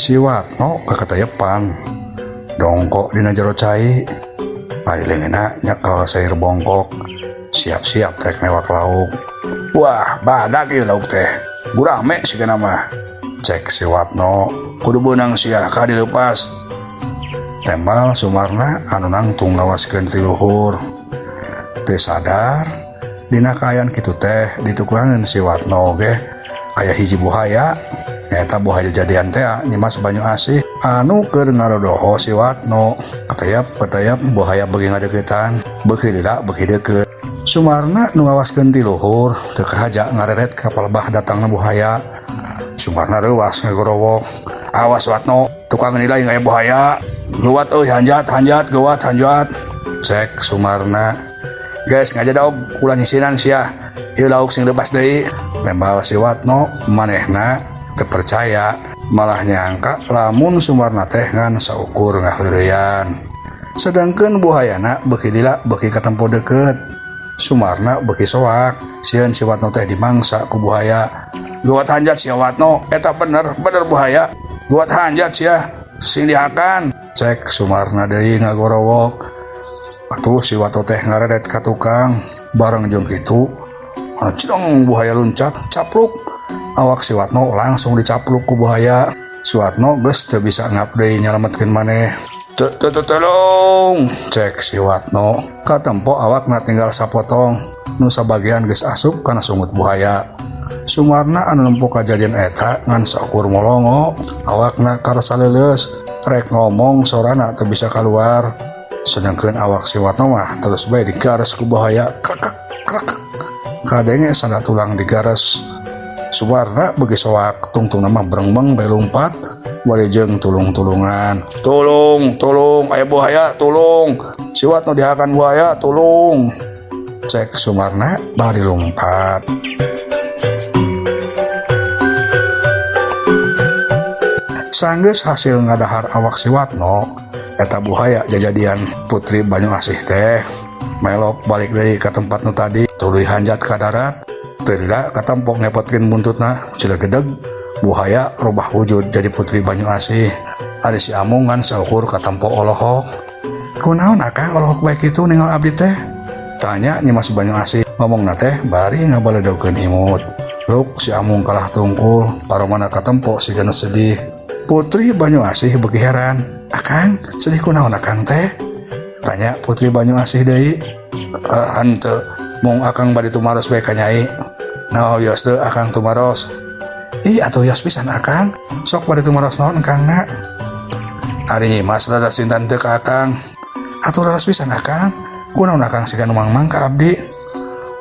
Si Watno kaketeyepan dongkok dina jero cai. Bari leungeunna nyekel sayur bongkok, siap-siap rek newak lauk. Wah, badak ieu lauk teh. Gurame sigana mah. Cek si Watno, kudu beunang sia ka dileupas. Tembal Sumarna anu nangtung ngawaskeun ti luhur. Teu sadar dina kaayaan kitu teh ditukurangeun si Watno ge aya hiji buhaya, nyaeta buhaya jadian teh Nyimas Banyu Asih anu keur ngarodoho si Watno. Keteyap-keteyap buhaya beuki ngadeuketan, beuki lila beuki deukeut. Sumarna nu ngawaskeun ti luhur teu kahaja ngareret ka palebah datangna buhaya. Sumarna reuas ngagorowok, "Awas Watno, tukang nilai aya buhaya. Geuwat euy, hanjat hanjat geuwat hanjat." Cek Sumarna. "Geus ngajadog ulah nyisinan sia. Ieu lauk sing leupas deui." Tembal si Watno, manehna teu percaya, malah nyangka lamun Sumarna teh ngan saukur ngaheureyan. Sedangkeun buhayana beuki lila beuki katempo deukeut. Sumarna beuki soak, sieun si Watno teh dimangsa ku buhaya. "Geuwat hanjat sia Watno, eta bener bener buhaya. Geuwat hanjat sia, sing dihakan." Cek Sumarna deui ngagorowok. Atuh si Watno teh ngareret ka tukang, bareng jeung kitu anu cidong buhaya luncat, capluk. Awak si Watno langsung dicapluk ku buhaya. Si Watno geus teu bisa ngap deui nyalametkeun maneh. "Tolong," cek si Watno. Katempo awakna tinggal sapotong, nu sabagian geus asup kana sungut buhaya. Sumarna anu nempo kajadian eta ngan saukur molongo, awakna karasa leuleus, rek ngomong sorana teu bisa kaluar. Sedangkeun awak si Watno mah terus bae digares ku buhaya, krekek krekek. Kadenge sada tulang digares. Sumarna beuki soak, tungtungna mah brengbeng bae lumpat, bari jeung tulung-tulungan. "Tulung, tulung, aya buhaya, tulung. Si Watno dihakan buhaya, tulung." Cek Sumarna bari lumpat. Sanggeus hasil ngadahar awak si Watno, eta buhaya jajadian Putri Banyu Asih teh melok balik deui ka tempat nu tadi, tuluy hanjat ka darat. Teu lila katempo ngepotkeun buntutna, cilegedeg buhaya robah wujud jadi Putri Banyu Asih. Ari si Amung ngan saukur katempo olohok. "Kunaon akang olohok bae kitu ningal abdi teh?" tanya Nyimas Banyu Asih. Ngomongna teh bari ngabaledogkeun imut. Luk si Amung kalah tungkul, paromana katempo siga nu sedih. Putri Banyu Asih beuki heran. "Akang, sedih kunaon akang teh?" tanya Putri Banyu Asih deui. "Henteu, mung akang bade tumaros bae ka Nyai." "Naon wios teu akang tumaros?" "Ih, atuh wios pisan akang. Sok bade tumaros naon engkangna?" "Ari Nyimas rada cinta teu ka akang?" "Atuh leres pisan akang. Kunaon akang siga nu mangmang ka abdi?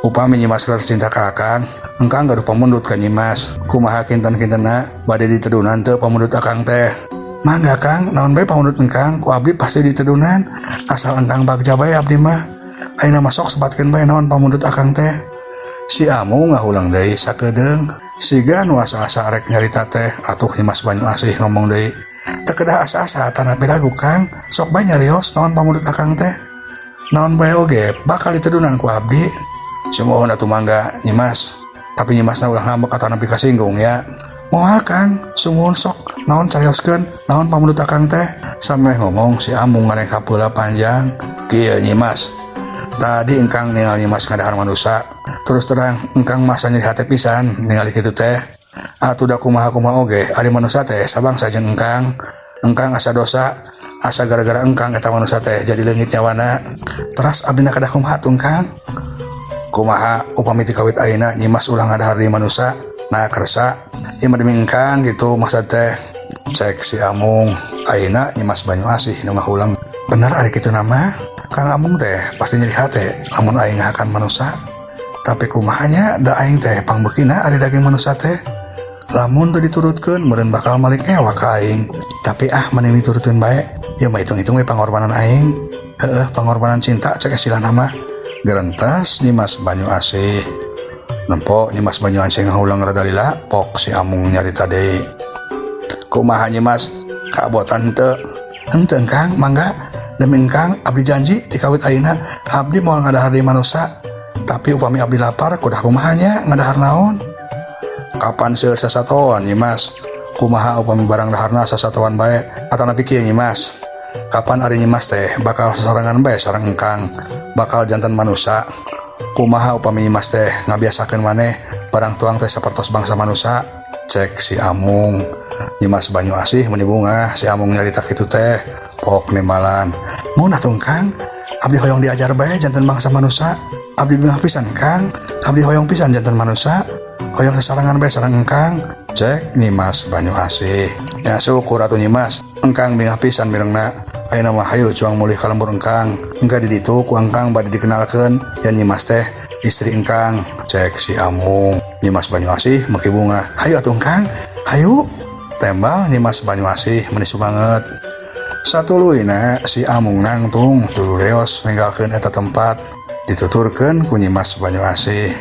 Upami Nyimas leres cinta ka akang, engkang gaduh pamundut ka Nyimas. Kumaha kinten-kintenna, bade ditedunan teu pamundut akang teh?" "Mangga Kang, naon bae pamundut engkang, ku abdi pasti ditedunan. Asal engkang bagja bae abdi mah. Ayeuna mah sok sebatkeun bae naon pamundut akang teh." Si Amung ngahulang deui sakedeung, siga nu asa-asa rek nyarita teh, atuh Nyimas Banyu Asih ngomong deui. "Teu kedah asa-asa tanapi ragu Kang, sok bae nyarios naon pamundut akang teh. Naon bae oge bakal ditedunan ku abdi." "Sumuhun atuh mangga Nyimas. Tapi Nyimasna ulah ngambek atanapi kasinggung ya." "Moal Kang, sumuhun sok naon carioskeun, naon pamundut akang teh." Sameh ngomong si Amung ngarengkap heula panjang. "Kieu Nyimas, tadi engkang ningali Nyimas ngadahar manusa. Terus terang engkang masa nyeri hate pisan ningali kitu teh. Atuh da kumaha-kumaha oge ari manusa teh sabangsa jeung engkang. Engkang asa dosa, asa gara-gara engkang eta manusa teh jadi leungit nyawana. Teras abdina kedah kumaha atuh engkang? Kumaha upami ti kawit ayeuna Nyimas ulah ngadahar di manusa? Nah kersa ieu mah demi engkang gitu maksud teh." Cek si Amung. Ayeuna Nyimas Banyu Asih nu ngahulang. "Bener ari kitu nama? Kang Amung teh pasti nyeri hate lamun aing ngahakan manusa. Tapi kumaha nya, da aing teh pangbeukina ari daging manusa teh. Lamun teu diturutkeun meureun bakal malik ngewa ka aing. Tapi ah mending diturutkeun bae. Ieu mah hitung-hitung we pangorbanan aing. Heeh, pangorbanan cinta cek istilahna mah." Gerentas Nyimas Banyu Asih. Nempo Nyimas Banyu Asih ngahulang rada lila, pok si Amung nyarita deui. "Kumaha Nyimas, kabotan henteu?" "Henteu Kang, mangga. Demi engkang abdi janji ti kawit ayeuna abdi moal ngadahar deui manusa. Tapi upami abdi lapar kudah kumaha nya, ngadahar naon?" "Kapan seueur sasatoan Nyimas? Kumaha upami barang daharna sasatoan bae atanapi kieu Nyimas? Kapan ari Nyimas teh bakal sasarengan bae sareng engkang bakal janten manusa? Kumaha upami Nyimas teh ngabiasakeun maneh barang tuang teh sapertos bangsa manusa? Cek si Amung. Nyimas Banyu Asih meuni bungah si Amung nyarita kitu teh. Pok nimbalan. Mun atuh Kang, abdi hoyong diajar bae janten bangsa manusa. Abdi bungah pisan Kang, abdi hoyong pisan janten manusa. Hoyong sasarengan bae sareng engkang. Cek Nyimas Banyu Asih. Ya syukur atuh Nyimas, engkang bingah pisan mirengna. Ayeuna mah hayu cuang mulih ka lembur engkang. Engke di ditu ku engkang bade dikenalkeun yen Nyimas teh istri engkang. Cek si Amung. Nyimas Banyu Asih meki bungah. Hayu atuh engkang, hayu. Tembal Nyimas Banyu Asih meuni sumanget. Satuluyna si Amung nangtung tuluy leos ninggalkeun eta tempat dituturkeun ku Nyimas Banyu Asih.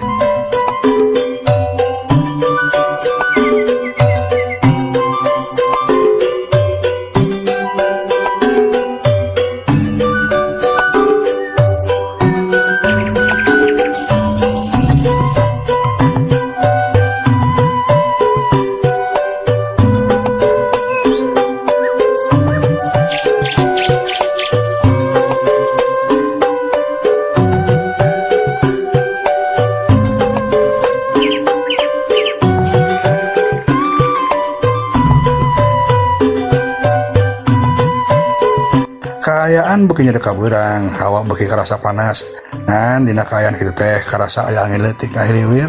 Kaayaan beuki nyedek ka beurang, hawa beuki karasa panas. Ngan dina kaayaan kitu teh karasa aya angin leutik ngahiliwir,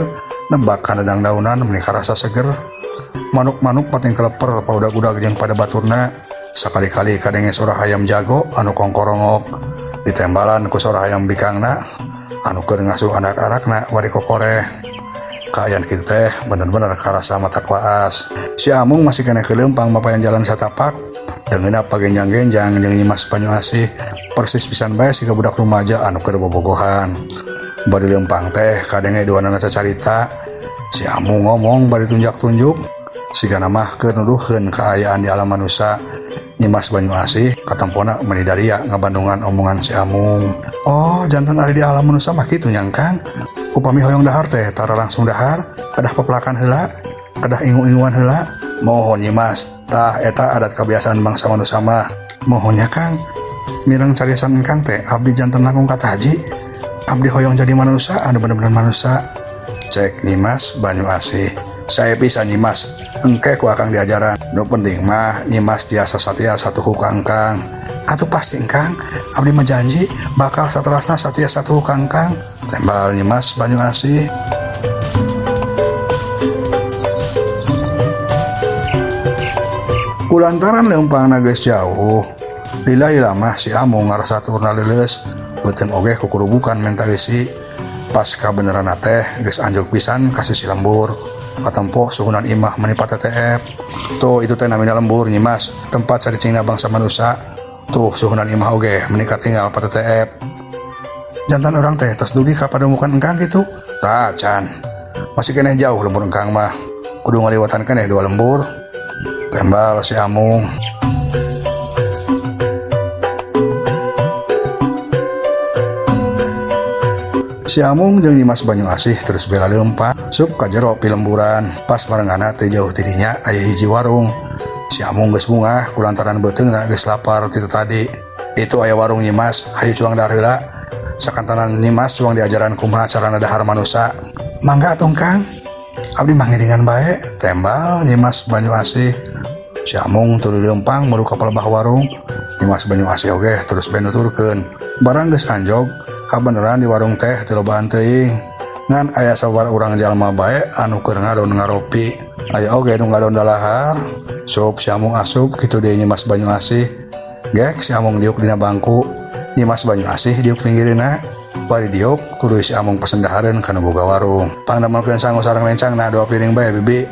nebak kana dangdaunan meuni karasa seger. Manuk-manuk pating keleper paudag-udag jeung pada baturna. Sakali-kali kadenge sora hayam jago anu kongkorongok. Ditembalan ku sora hayam bikangna anu keur ngasuh anak-anakna wari kokoreh. Kaayaan kitu teh bener-bener karasa matak waas. Si Amung masih keneh kelempang mapayan jalan satapak. Deungeunna pagenjang-genjang jeung Nyimas Banyu Asih persis pisan bae siga budak rumaja anu keur bobogohan. Bari leumpang teh kadenge duanana cacarita. Si Amung ngomong bari tunjak-tunjuk sigana mah keur nuduhkeun kaayaan di alam manusa. Nyimas Banyu Asih katempona meuni daria ngabandungan omongan si Amung. Oh, jantan ari di alam manusa mah kitu nya Kang. Upami hoyong dahar teh tara langsung dahar, kedah pepelakan heula, kedah ingu-inguan heula. Mohon Nyimas, tah eta adat kebiasaan bangsa manusa mah. Mohon ya Kang, mireng cariasan Kang teh abdi janten langkung kataji. Abdi hoyong jadi manusa anu bener-bener manusa. Cek Nyimas Banyu Asih. Sae pisan Nyimas, engke ku akang diajaran. Nu penting mah Nyimas tiasa satia satuhu ka engkang. Atuh pasti engkang, abdi mah janji bakal saterasna satia satuhu ka engkang. Tembal Nyimas Banyu Asih. Kulantaran leumpangna geus jauh, lila-lila mah si Amung ngarasa tuurna leuleus, beuteung oge kukurubukan menta eusi. Pas kabeneranna teh geus anjog pisan ka sisi lembur. Katempo suhunan imah meuni patetep. Tuh itu teh namina lembur Nyimas, tempat caricingna bangsa manusa. Tuh suhunan imah oge meuni katinggal patetep. Jantan urang teh tos dugi ka pademukan engkang kitu? Tah can. Masih keneh jauh lembur engkang mah. Kudu ngaliwatan keneh 2 lembur. Tembal si Amung. Si Amung jeung Nyimas Banyu Asih terus bela leumpang sup ka jero pilemburan. Pas barenganna teu jauh ti dinya aya hiji warung. Si Amung geus bungah kulantaran beuteungna geus lapar ti tadi. Itu aya warung Nyimas, hayu cuang dahar heula. Sakantanan Nyimas cuang diajaran kumaha carana dahar manusa. Mangga atuh Kang, abdi mah ngiringan bae. Tembal Nyimas Banyu Asih. Si Amung tuluy leumpang meru ka palebah warung. Nyimas Banyu Asih oge terus bae nuturkeun. Barang geus anjog, kabeneran di warung teh teu lobaan teuing. Ngan aya sababaraha urang jalma bae anu keur ngadon ngaropi. Aya oge nu ngadon dalahar. Sup si Amung asup kitu deui Nyimas Banyu Asih. Gek si Amung diuk dina bangku. Nyimas Banyu Asih diuk pinggireuna. Bari diuk tuluy si Amung pesen dahareun ka nu boga warung. Pangdamelkeun sangu sareng lencangna 2 piring bae bibi.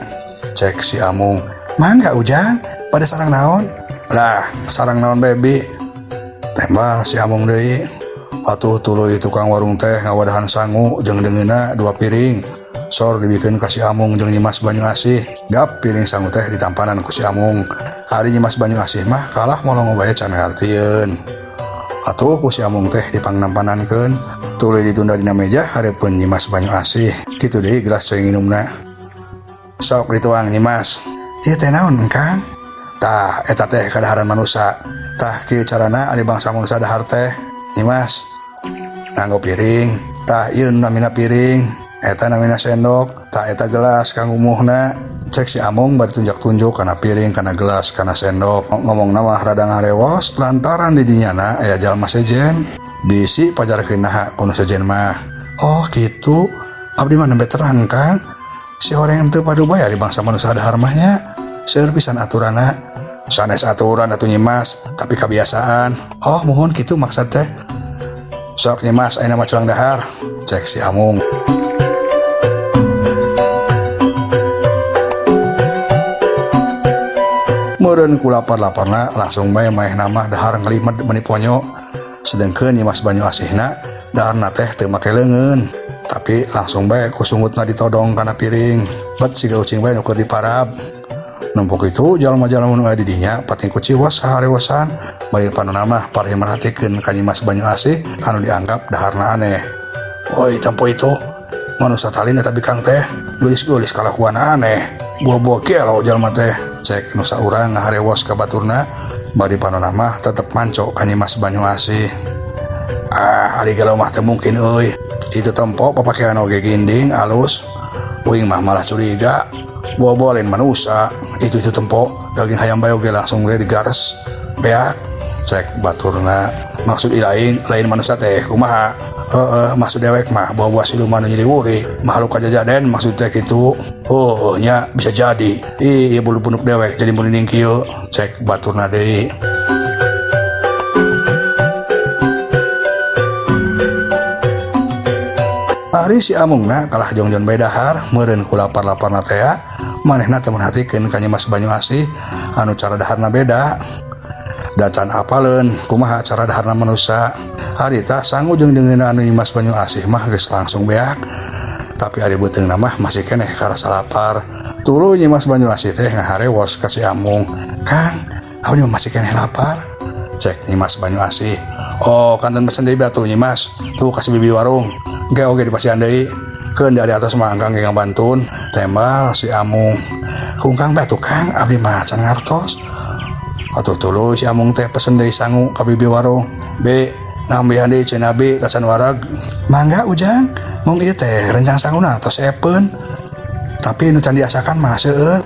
Cek si Amung. Mangga Ujang, pada sarang naon? Lah, sarang naon bae bi? Tembal si Amung deui. Atuh tuluy tukang warung teh ngawadahan sangu jeung deungeunna 2 piring. Sor dibikeun ka si Amung jeung Nyimas Banyu Asih. Gap piring sangu teh ditampanan ku si Amung. Ari Nyimas Banyu Asih mah kalah molongo bae can ngartieun. Atuh ku si Amung teh dipangnaampanankeun. Tuluy ditunda dina meja hareupeun Nyimas Banyu Asih. Kitu deui gelas cai nginumna. Sok dituang Nyimas. Ieu teh naon, Kang? Tah, eta teh kadaharan manusa. Tah, kieu carana ari bangsa manusa dahar teh, Nyimas. Nganggo piring. Tah, ieu nu namina piring. Eta namina sendok. Tah, eta gelas kanggo ngumuhna. Cek si Amung bari tunjak-tunjuk kana piring, kana gelas, kana sendok. Ngomongna mah rada ngarewos lantaran di dinyana aya jalma sejen. Bisi pajarkeun naha ku nu sejen mah. Oh, kitu. Abdi mah nembe terang, Kang. Si horeng teu padu bae ari bangsa manusa dahar mah nya. Seueur pisan aturanna. Sanes aturan atuh Nyimas, tapi kebiasaan. Oh, muhun kitu maksud teh. Sok Nyimas ayeuna mah culang dahar. Cek si Amung. Meureun ku lapar-laparna langsung bae maehna mah dahar ngalimed meuni ponyo. Sedengkeun Nyimas Banyu Asihna daharna teh teu make leungeun. Tapi langsung bae ku sungutna ditodong kana piring. Bet siga ucing bae nu keur diparab. Numpuk itu jalma-jalma nu aya di dinya pating kuciwas saharewosan bari panona mah pareh merhatikeun ka Nyimas Banyu Asih anu dianggap daharna aneh. Oi, tempo itu manusa talin eta bikang teh geulis-geulis kalakuan aneh. Buah-buah gelo jalma teh. Cek nu saurang ngaharewos ka baturna bari panona mah tetep manco ka Nyimas Banyu Asih. Ah, ari gelo mah teu mungkin euy. Itu tempo papakean oge ginding alus. Uing mah malah curiga. Buah-buah lain manusa. Itu tempo daging hayam bae oge langsung we digares. Beak cek baturna. Maksud ilaing lain manusa teh kumaha? Heeh, maksud dewek mah buah-buah siluman nu nyiriwuri. Makhluk kajajaden maksud teh kitu. Oh, nya bisa jadi. Ih, ieu bulu punuk dewek jadi murining kieu. Cek baturna deui. Ari si Amungna kalah jongjon bae dahar meureun ku lapar-laparna teh manehna teu merhatikeun ka Nyimas Banyu Asih anu cara daharna beda. Da can apaleun kumaha cara daharna manusa. Ari tah sangu jeung deungeunna anu Nyimas Banyu Asih mah geus langsung beak. Tapi ari beuteungna mah masih keneh karasa lapar. Tuluy Nyimas Banyu Asih teh ngaharewos ka si Amung. Kang, abdi mah masih keneh lapar. Cek Nyimas Banyu Asih. Oh, kanten pesen deui atuh Nyimas. Tuh kasih bibi warung. Engke oge dipasihan deui. Keun dari atas mah angkang ge ngabantun. Tembal si Amung. Kungkang bae atuh Kang, abdi mah can ngartos. Atuh tuluy si Amung teh pesen deui sangu ka bibi warung. Be, nambihan deui cenah be kacan wareg. Mangga Ujang, mung ieu teh rencang sanguna tos epeun. Tapi nu can diasakan mah seueur.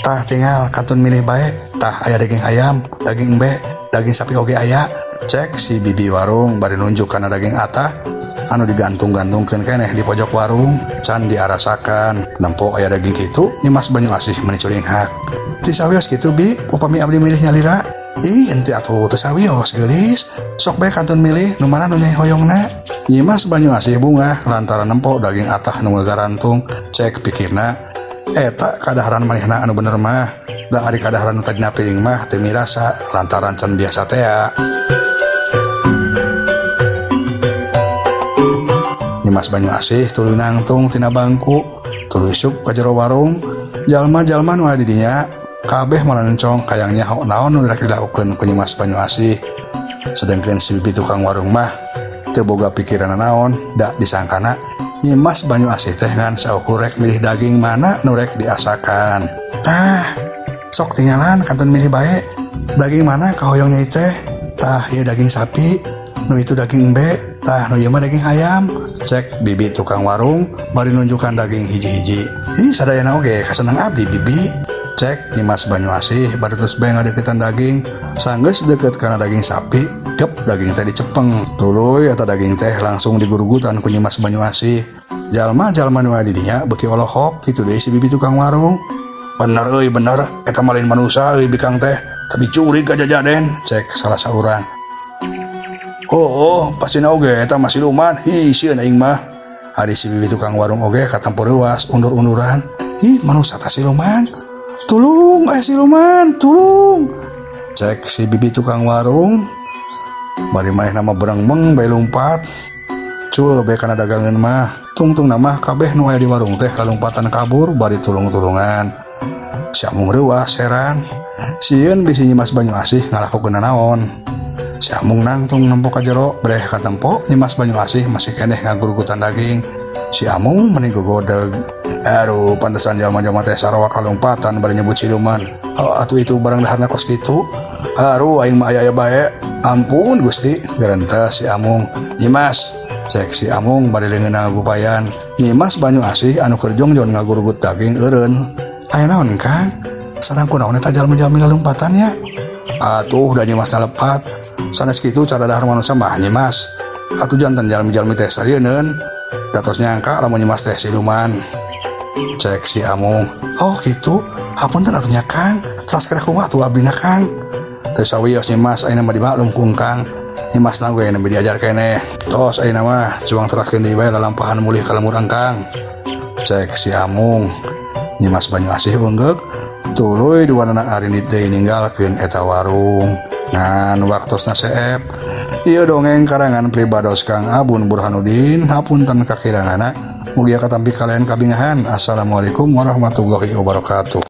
Tah tinggal kantun milih bae. Tah aya daging ayam, daging embe, daging sapi oge aya. Cek si bibi warung bari nunjuk kana daging atah anu digantung-gantungkeun keneh di pojok warung can diarasakan. Nempo aya daging kitu Nyimas Banyu Asih meuni curinghak. Ti sawios kitu bi, upami abdi milih nyalira. Ih, henteu atuh teu sawios geulis. Sok bae kantun milih nu mana nu nyai hoyongna. Nyimas Banyu Asih bungah lantaran nempo daging atah nu ngagarantung. Cek pikirna eta kadaharan manehna anu bener mah. Da ari kadaharan nu tadina piring mah teu mirasa lantaran can biasa tea. Nyimas Banyu Asih tuluy nangtung tina bangku, tuluy isup ka jero warung. Jalma-jalma nu aya di dinya kabeh malencong hayang nyaho naon nu rek dilakukeun ku Nyimas Banyu Asih. Sedengkeun si bibi tukang warung mah teu boga pikiran naon, da disangkana Nyimas Banyu Asih teh ngan saukur rek milih daging mana nu rek diasakan. Tah, sok tinggalan kantun milih bae. Daging mana kahoyong nyai teh? Tah, ieu daging sapi, nu itu daging embe, tah nu ieu mah daging ayam. Cek bibi tukang warung bari nunjukan daging hiji-hiji. Ih, sadayana oge kaseneng abdi bibi. Cek Nyimas Banyu Asih bari terus bae ngadeukeutan daging. Sanggeus deukeut kana daging sapi, gep daging teh dicepeng. Tuluy eta daging teh langsung digurugutan ku Nyimas Banyu Asih. Jalma-jalma nu aya di dinya beuki olohok kitu deui si bibi tukang warung. Bener euy, bener eta mah lain manusa euy bikang teh, tapi curiga jajaden, cek salah saurang. Oh, pastina oge eta mah siluman. Hi, sieun aing mah. Ari si bibi tukang warung oge katempo reuas undur-unduran. Ih, manusa tah siluman. Tulung, siluman, tulung. Cek si bibi tukang warung. Bari manehna mah berengbeng bae lumpat. Cul bae kana dagangan mah. Tungtung mah kabeh nu aya di warung teh lalumpatan kabur bari tulung-tulungan. Si Amung reuas heran. Sieun bisi Nyimas Banyu Asih ngalakukeun naon. Si Amung nangtung nempo ka jero, breh katempo Nyimas Banyu Asih masih keneh ngagurugutan daging. Si Amung meni gogodeg. Aduh, pantesan jalma-jalma teh sarawak lompatan bari nyebut siluman. Oh, atuh itu barang daharna kos kitu. Aduh, aing mah aya-aya bae. Ampun Gusti, gerentes si Amung. "Nyimas," cek si Amung bari leungeunna gupayan. Nyimas Banyu Asih anu keur jongjon ngagurugut daging eureun. "Aya naon, Kang? Sareng kunaon eta jalma-jalmi lalumpatan ya?" "Atuh da Nyimas lepat. Sanes kitu cara dahar manusia mah, Nyimas. Atuh janten jalmi-jalmi teh sarieun. Da tos nyangka lamun Nyimas teh siluman," cek si Amung. "Oh gitu, hapunten atuh nya, Kang. Teras kada kumaha atuh abdina, Kang?" "Teu sawios, Nyimas, ayeuna mah dimaklum ku Kang. Nyimas na ge nembe diajar keneh. Tos ayeuna mah cuang teraskeun deui bae lalampahan mulih ka lembur Engkang," cek si Amung. Nyimas Banyu Asih unggek, tuluy duanana arindit deui ninggalkeun eta warung. Ngan waktosna seep. Ieu dongeng karangan pribados Kang Abun Burhanuddin, hapunten kakiranganna. Mugia katampi kalian kabingahan. Assalamualaikum warahmatullahi wabarakatuh.